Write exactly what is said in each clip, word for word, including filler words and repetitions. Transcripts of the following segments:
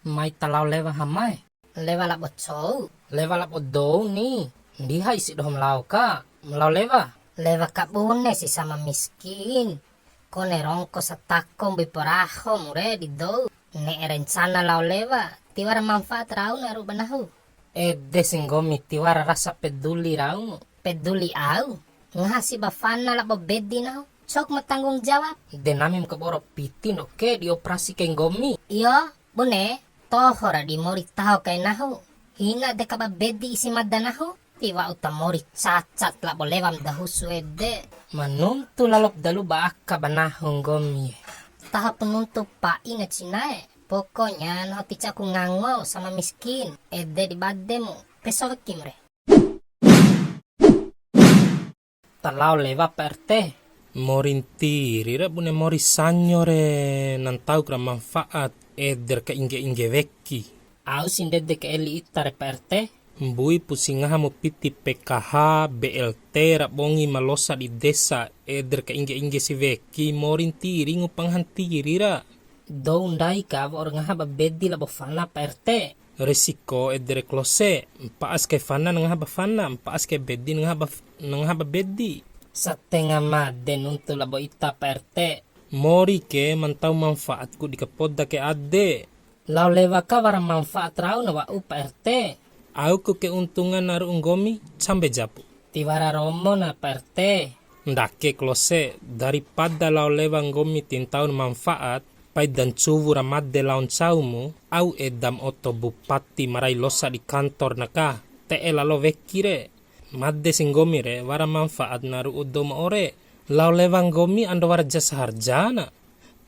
Mai ta lao lewa hamae. Lewa labo cou. Lewa labo dou ni. Ndiha isi dohom lao ka. Lao lewa. Lewa kabune si sama miskin. Kone rongko satako mbui poraho mu re di dou. Ne'e rencana lao lewa. Tiwara manfaat rau na ru'u ba nahu. Ede si nggomi tiwara rasa peduli rau. Peduli au. Ngaha si ba fana labo bedi nahu. Cok ma tanggung jawab. De nami ma kaboro piti ndoke di operasi kai nggomi. Iyo, bune, toho ra di mori taho kai nahu. Hina de ka ba bedi isi mada nahu. Tiwa'u ta mori cacat labo lewa ma dahusu ede. Ma nuntu lalop dalu ba aka ba nahu nggomi e. Taho pu nuntu pa'i na cinae. Pokoknya nahu ti ca'uku ngango sama miskin. Ede di bademu. Peso wekim re. Ta lao lewa Pak R T. Mori ntiri ra bune mori sanyo re, na ntauk ra manfaat, eder ka ingge-ingge weki. Au si ndede ka eli ita re Pak R T. Mbui pu si ngaha mu piti P K H, B L T ra bongi ma losa di desa, eder ka ingge-ingge si weki, mori ntiri ngupa ngaha ntiri ra. Dou ndai ka wa'ur ngaha ba bedi labo fana Pak R T. Resiko ede re Klose, mpa'as kai fana na ngaha ba fana, mpa'as kai bedi na ngaha ba f-, na ngaha ba bedi. Satenga made nuntu labo ita Pak R T. Mori ke ma ntau manfaatku di kapoda ke ade. Lao lewa ka wara manfaat rau na wa'u Pak R T. Auku keuntungan na ru'u nggomi, cambe japu. Tiwara romo na Pak R T. Ndake Klose, daripada lao lewa nggomi ti ntaun manfaat, pai da ncuwu ra made lao ncaumu, au edam oto bupati ma rai losa di kantor na ka, te'e lalo weki re. Made si nggomi re, wara manfaat na ru'u dou ma ore. Lao lewa nggomi ando wara jasa harja na.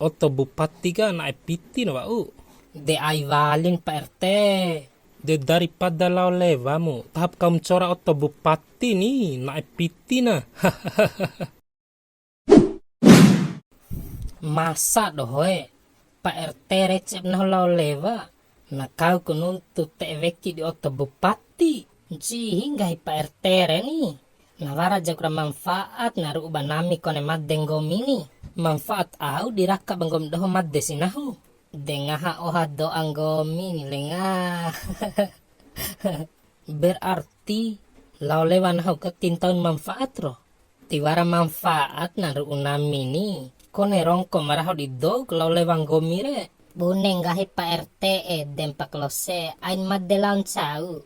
Oto bupati ka na'e piti na wa'u. De ai walin Pak R T. De daripada lao lewamu, tahop kaum cora oto bupati ni, na'e piti na. Masa dohoe, Pak R T recep nahu lao lewa, na kau ku nuntu te'e weki di oto bupati. Ncihi nggahi Pak R T re ni, na wara jaku ra manfaat na ru'u ba nami kone made nggomi ni. Manfaat au di raka ba nggomi doho made si nahu. De ngaha oha do'a nggomi ni lenga. Berarti lao lewa nahu ka ti ntaun manfaat ro. Tiwara manfaat na ru'u nami ni. Kone rongko ma raho di dou ku lao lewa nggomi re. Bune nggahi Pak R T ede mpa Klose, ain made lao ncau.